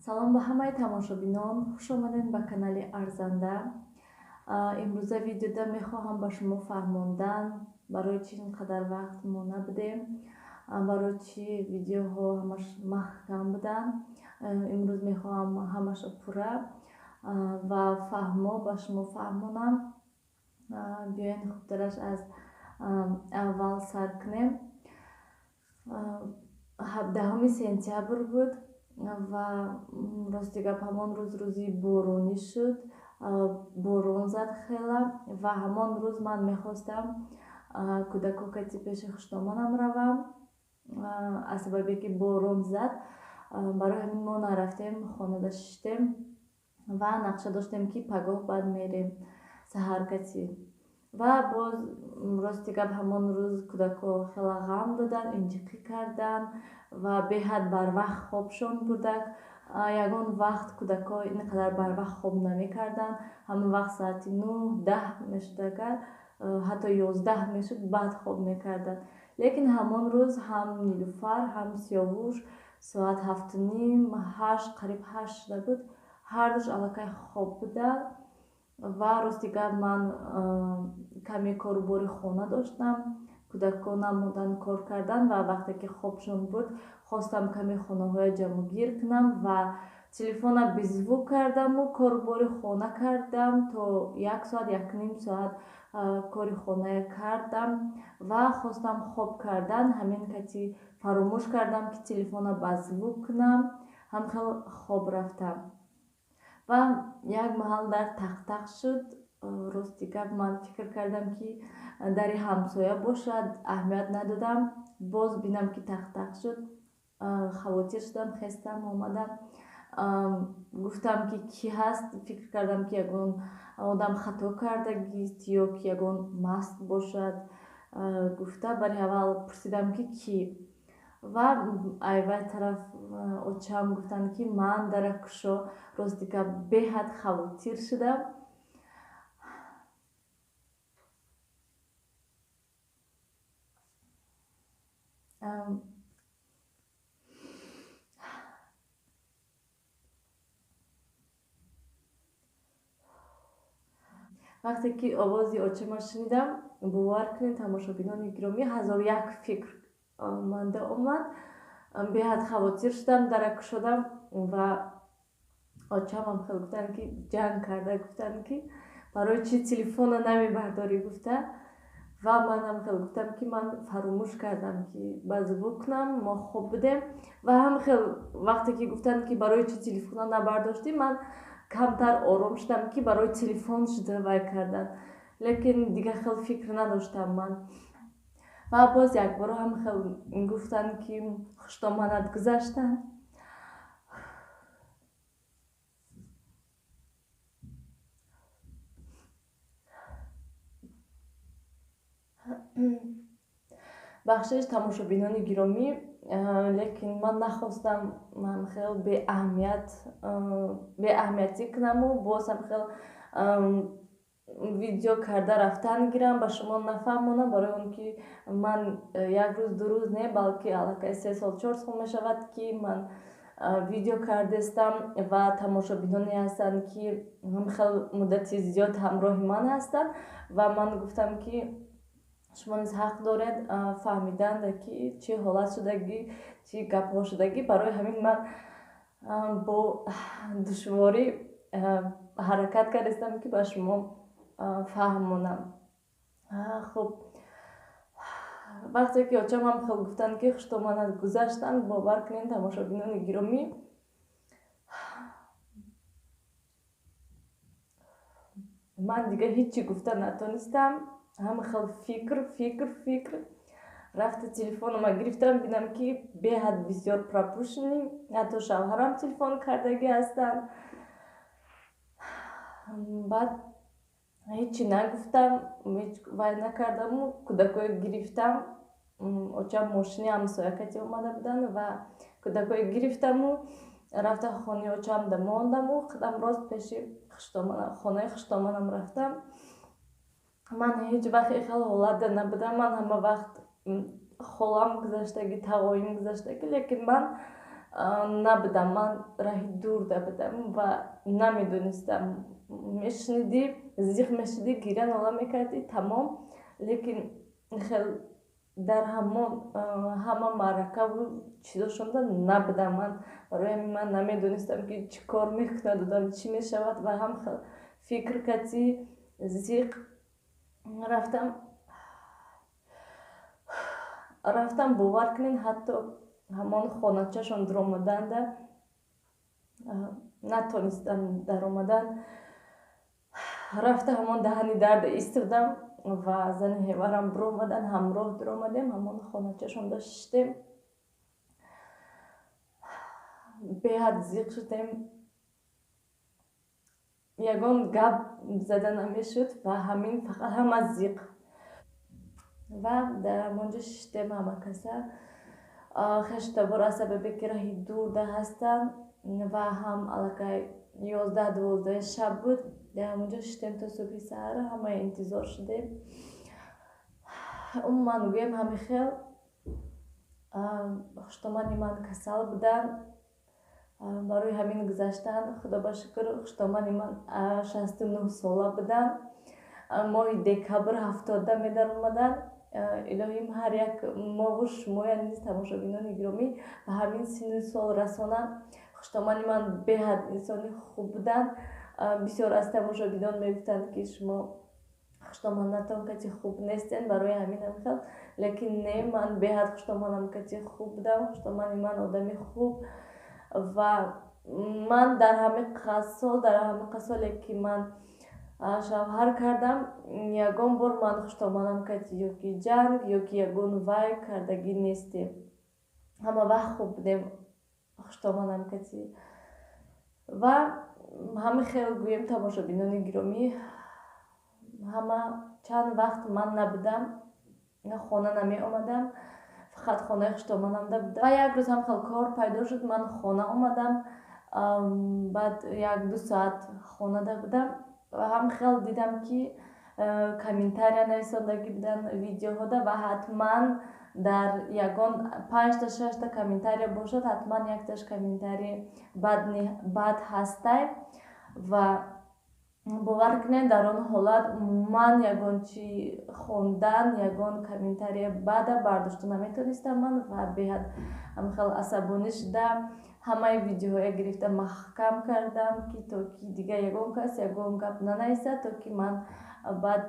Салом ба ҳамаи тамошобинон, хуш омадед ба канали Арзанда. Имрӯза видеода мехоҳам ба шумо фаҳмондан, барои чӣ ин қадар вақт мо набудем, барои чӣ видеоҳо ҳамаш маҳкам буданд. Имрӯз мехоҳам ҳамаша пурра ва фаҳмо ба шумо фаҳмонам. Биёед хубтараш аз аввал сар кунем. 17 сентябр буд ва рости гап ҳамон рӯз рӯзи боронӣ шуд. Борон зад хела ва ҳамон рӯз ман мехостам кӯдако кати пеши хушдомонам равам. Аз сабабе ки борон зад, барои ҳамин мо нарафтем, хонада шиштем ва нақша доштем ки пагоҳ баъд мерем саҳар кати. Ва боз рости гап ҳамон рӯз кӯдако хела ғам доданд, инҷиқӣ карданд ва беҳад барвақт хобшон бурдак. Ягон вақт кӯдако ин қадар барвақт хоб намекарданд. Ҳамон вақт соати 9-10 мешуд, агар ҳатто 11 мешуд, баъд хоб мекарданд. Лекин ҳамон рӯз ҳам Нилуфар, ҳам Сиёвуш соат 7:30, 8, қариб 8 шуда буд, ҳардуш аллакай хоб буданд. Ва рости гап ман каме кору бори хона доштам, кӯдакон намонданд кор кардан ва вақте ки хобшон буд, хостам каме хонаҳоя ҷамъгир кунам ва телефона беззвук кардаму кору бори хона кардам то 1 соат, 1.5 соат кори хонае кардам ва хостам хоб кардан. Ҳамин кати фаромӯш кардам ки телефона ба звук кунам, ҳам хел хоб рафтам. Ва як маҳал дар тақ-тақ шуд. Рости гап ман фикр кардам ки дари ҳамсоя бошад, аҳамият надодам. Боз бинам ки тақ-тақ шуд, хавотир шудам, хестам, омадам. Гуфтам ки кӣ ҳаст, фикр кардам ки ягон одам хато кардагист ё ки ягон маст бошад. Гуфта бари аввал пурсидам ки кӣ. Ва айвай тараф очам гуфтанд ки ман дара кушо. Рости гап беҳад хавотир шудам. Вақте ки овози очама шунидам, бовар кунед тамошобинони гиромӣ, 1001 фикр манда омад. Беҳад хавотир шудам, дара кушодам ва очамам хел гуфтанд ки ҷанг карда гуфтанд ки барои чӣ телефона намебардорӣ гуфта. Ва манам хел гуфтам ки ман фаромӯш кардам ки ба звук кунам, мо хоб будем. Ва ҳам хел вақте ки гуфтанд ки барои чӣ телефона набардоштӣ, ман камтар ором шудам ки барои телефон шуда вай кардан, лекин дигар хел фикр надоштам ман. Ва боз якбора ҳам хел гуфтанд ки хушдоманат гузаштанд. Бахшиш тамошобинони гиромӣ, лекин ман нахостам хел беаҳамиятӣ кунаму боз ҳам хел видео карда рафтан гирам, ба шумо нафаҳмонам, барои он ки ман як рӯз ду рӯз не, балки аллакай 3 сол 4 сол мешавад ки ман видео кардастам ва тамошобиноне ҳастанд ки хел муддати зиёд ҳамроҳи ман ҳастанд ва ман гуфтам ки шумо низ ҳақ доред фаҳмидан ки чӣ ҳолат шудагӣ, чӣ гапҳо шудагӣ. Барои ҳамин ман бо душворӣ ҳаракат кардастам ки ба шумо фаҳмонам. Хуб, вақте ки очам ҳам хел гуфтанд ки хушдоманат гузаштанд, бовар кунед тамошобинони гиромӣ, ман дигар ҳеҷ чӣ гуфта натонистам. Ҳам хел фикр, фикр, фикр рафта телефонома гирифтам, бинам ки беҳад бисёр пропущенный, ҳатто шавҳарам телефон кардагӣ ҳастанд. Баъд ҳеҷ чӣ нагуфтам, ҳеҷ вай накардаму кӯдакое гирифтам. Очам мошини ҳамсоя кати омада буданд ва кӯдакое гирифтаму рафта хонаи очам да мондаму қадам рост пеши хонаи хушдоманам рафтам. Ман ҳеҷ вақт хел ҳолатда набудам. Ман ҳама вақт холам гузаштагӣ, тағоим гузаштагӣ, лекин ман Набудам, ман раҳи дурда будам ва намедонистам. Мешунидӣ, зиқ мешудӣ, гиря, нола мекардӣ, тамом. Лекин хел дар ҳамон ҳама маъракаву чизошонда набудам ман. Барои ҳамин ман намедонистам, ки чӣ кор мекунад одам, чӣ мешавад. Ва ҳам хел фикр кати зиқ рафтам. Бовар кунед, ҳатто ҳамон хоначашон дуромаданда натонистам даромадан. Рафта ҳамон даҳани дарда истодам ва зани ҳеварам биромадан, ҳамроҳ дуромадем, ҳамон хоначашонда шиштем. Беҳад зиқ шудем, ягон гап зада намешуд ва ҳамин фақат ҳама зиқ. Ва дар ҳамонҷо шиштем ҳама каса. Хештабор аз сабабе ки раҳи дурда ҳастанд ва ҳам аллакай 11-12 шаб буд, дар ҳамонҷо шиштем то субҳи саҳара, ҳама интизор шудем. Умуман гӯем, ҳамин хел хуштомани ман касал буданд, барои ҳамин гузаштан. Худо ба шукр, хуштомани ман 69 сола буданд, моҳи декабр 70-да медаромаданд. Илоҳим ҳар як мову шумоя низ, тамошобинони гиромӣ, ба ҳамин синну сол расонанд. Хуштомани ман беҳад инсони хуб буданд. Бисёр аз тамошобинон мегуфтанд, ки шумо хуштоманатон кати хуб нестен, барои ҳамин хел. Лекин не, ман беҳад хуштоманам кати хуб будам. Хуштомани ман одами хуб. Ва ман дар ҳамин сол, дар ҳамин соле ки ман шавҳар кардам, ягон бор ман хуштоманам кати ё ки ҷанг, ё ки ягон вай кардагӣ нестем. Ҳама вақт хуб будем хуштоманам кати. Ва ҳамин хел гӯем, тамошобинони гиромӣ, ҳама чанд вақт ман набудам, хона намеомадам, фақат хонаи хуштоманамда будам. Ва як рӯз ҳам хел кор пайдо шуд, ман хона омадам. Баъд 1-2 соат хонада будам ва ҳам хел дидам, ки комментария нависондагӣ буданд видеоҳода. Ва ҳатман дар ягон панҷта, шашта комментария бошад, ҳатман якташ комментарии бад ҳастай. Ва бовар кунед, дар он ҳолат умуман ягон чи хондан, ягон комментария бада бардошта наметонистам ман. Ва беҳад ҳамхел асабонӣ шуда, ҳамаи видеоҳоя гирифта маҳкам кардам, ки то ки дигар ягон кас ягон гап нанависад, то ки ман баъд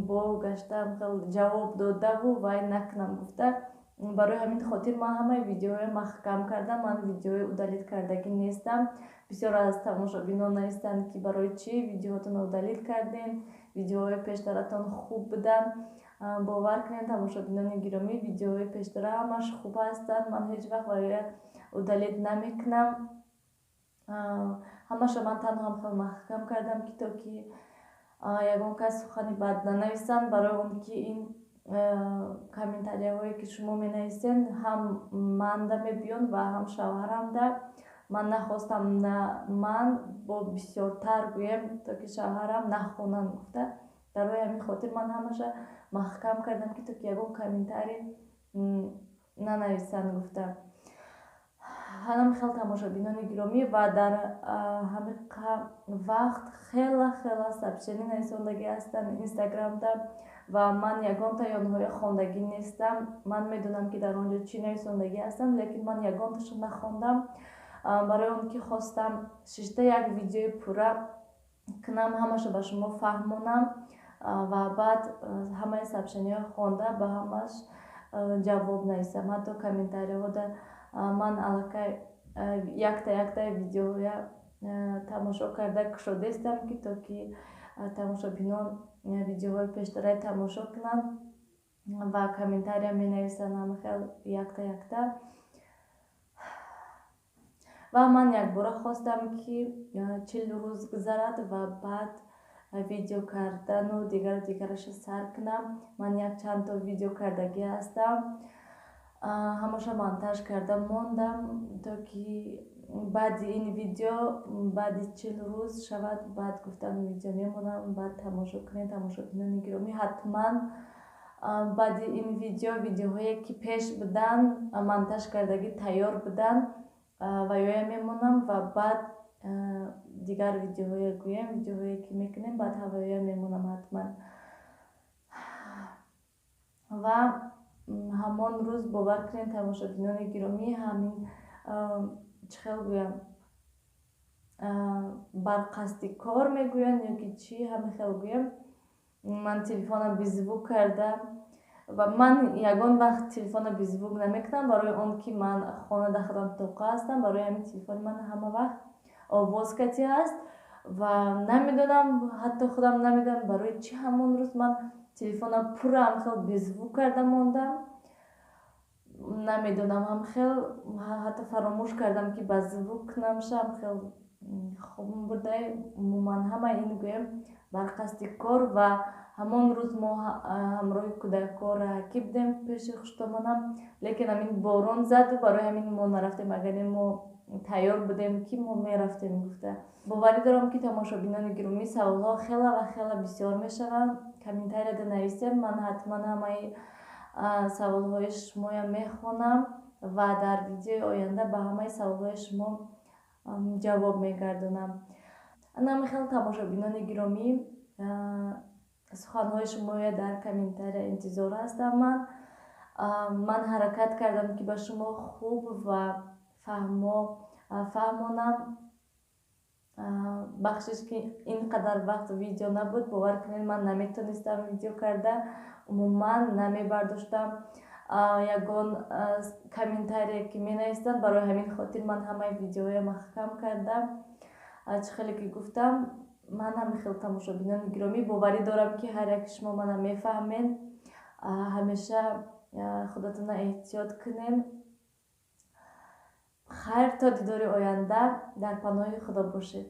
бо гашта ҳамхел ҷавоб додаву вай накунам гуфта. Барои ҳамин хотир ман ҳамаи видеоҳоя маҳкам кардам. Ман видеоҳои удалить кардагӣ нестам. Бисёр аз тамошобинон навистанд, ки барои чӣ видеоҳотонро удалить кардем, видеоҳои пештаратон хуб буданд. Бовар кунед, тамошобинони гиромӣ, видеоҳои пештара ҳамаш хуб ҳастанд. Ман ҳеҷ вақт бароя удалить намекунам. Ҳамаша ман танҳо ҳамхел маҳкам кардам, ки то ки ягон кас сухани бад нанависанд, барои он ки ин комментарияҳое ки шумо менависед, ҳам манда мебиёнд ва ҳам шавҳарамда. Ман нахостам, на ман бо бисёртар гӯем, то ки шавҳарам нахонанд гуфта. Барои ҳамин хотир ман ҳамаша маҳкам кардам, ки то ки ягон комментарий нанависанд гуфта. Ҳамин хел, тамошобинони гиромӣ. Ва дар ҳамин вақт хела хела сообщение нависондагӣ ҳастанд инстаграмда ва ман ягонтаи онҳоя хондагӣ нестам. Ман медонам, ки дар он ҷо чӣ нависондагӣ ҳастанд, лекин ман ягонташа нахондам, барои он ки хостам шишта як видеои пурра кунам, ҳамаша ба шумо фаҳмонам ва баъд ҳамаи сообщениҳо хонда, ба ҳамаш ҷавоб нависам. Ҳатто комментариҳода ман аллакай якта якта видеоҳоя тамошо карда кушодаистам, ки то ки тамошобинон видеоҳои пештараи тамошо кунанд ва комментария менависанд ҳамахел якта якта. Ва ман якбора хостам, ки 40 рӯз гузарад ва баъд видео кардану дигару дигараша сар кунам. Ман як чандто видео кардагӣ ҳастам, ҳамаша монтаж карда мондам, то ки баъди ин видео, баъди 40 рӯз шавад, баъд гуфтам видео мемонам, баъд тамошо кунед. Тамошобинони гиромӣ, ҳатман баъди ин видео, видеоҳое ки пеш буданд, монтаж кардагӣ тайёр буданд. Ваёя мемонам ва баъд дигар видеоҳое гӯем, видеоҳое ки мекунем, баъд ҳавоёя мемонам ҳатман. Ва ҳамон рӯз, бовар кунед, тамошобинони гиромӣ, ҳамин чӣ хел гӯям, бар қасди кор мегӯянд ё ки чӣ, ҳамин хел гӯям, ман телефонам беззвук карда. Ва ман ягон вақт телефонро беззвук намекунам, барои он ки ман хонада худам тоқа ҳастам. Барои ҳамин телефони ман ҳама вақт овоз кати ҳаст. Ва намедонам, ҳатто худам намедонам, барои чӣ ҳамон рӯз ман телефонам пурра ҳамхел беззвук карда мондам. Намедонам, ҳамхел ҳатто фаромӯш кардам, ки ба звук кунамша. Ҳамхел хобм бурдай. Умуман, ҳамаи ин гӯям бар қасди кор. Ва ҳамон рӯз мо ҳамроҳи кӯдакҳо раҳакӣ будем пеши хуштомонам, лекин ҳамин борон заду, барои ҳамин мо нарафтем. Агар мо тайёр будем, ки мо мерафтем гуфта. Боварӣ дорам, ки, тамошобинони гиромӣ, саволҳо хела ва хела бисёр мешаванд. Комментарияда нависед, ман ҳатман ҳамаи саволҳои шумоям мехонам ва дар видеои оянда ба ҳамаи саволҳои шумо ҷавоб мегардонам. Ана хел, тамошобинони гиромӣ, суханҳои шумоя дар комментария интизор ҳастам. Ман ҳаракат кардам, ки ба шумо хуб ва фаҳмо фаҳмонам. Бахшиш, ки ин қадар вақт видео набуд. Бовар кунед, ман наметонистам видео карда, умуман намебардоштам ягон комментарие ки менавистанд. Барои ҳамин хотир ман ҳамаи видеоҳоя маҳкам кардам. Чӣ хеле ки гуфтам, ман ҳамин хел, тамошобинони гиромӣ, боварӣ дорам, ки ҳар яки шумо мана мефаҳмед. Ҳамеша худатонро эҳтиёт кунед. Хайр, то дидори оянда, дар паноҳи Худо бошед.